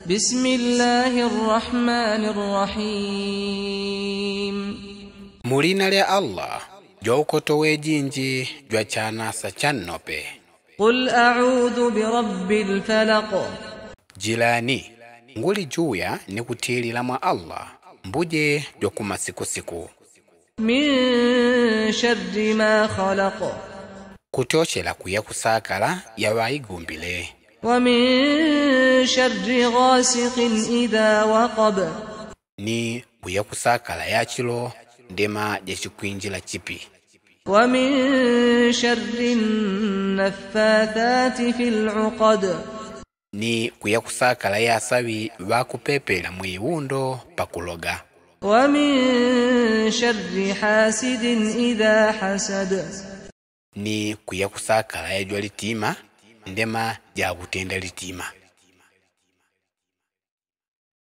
بسم الله الرحمن الرحيم. Mulina lya Allah jwa wejinji jwa chanasa cha nnope. قل أعوذ برب الفلق. Jilani nguli juya ni kutilila mwa Allah mbuje jwa kumasikusiku. من شر ما خلق. Kutochela kuya kusakala yawaigumbile. ومن شر غاسق إذا وقب. Ni kuya kusakala yachilo ndema jachikwinjila chipi. ومن شر النفاثات في العقد. Ni kuya kusakala yasawi wakupepela mwiwundo pakuloga. ومن شر حاسد إذا حسد. Ni kuya kusakala yajwa litima ndema jakutenda litima.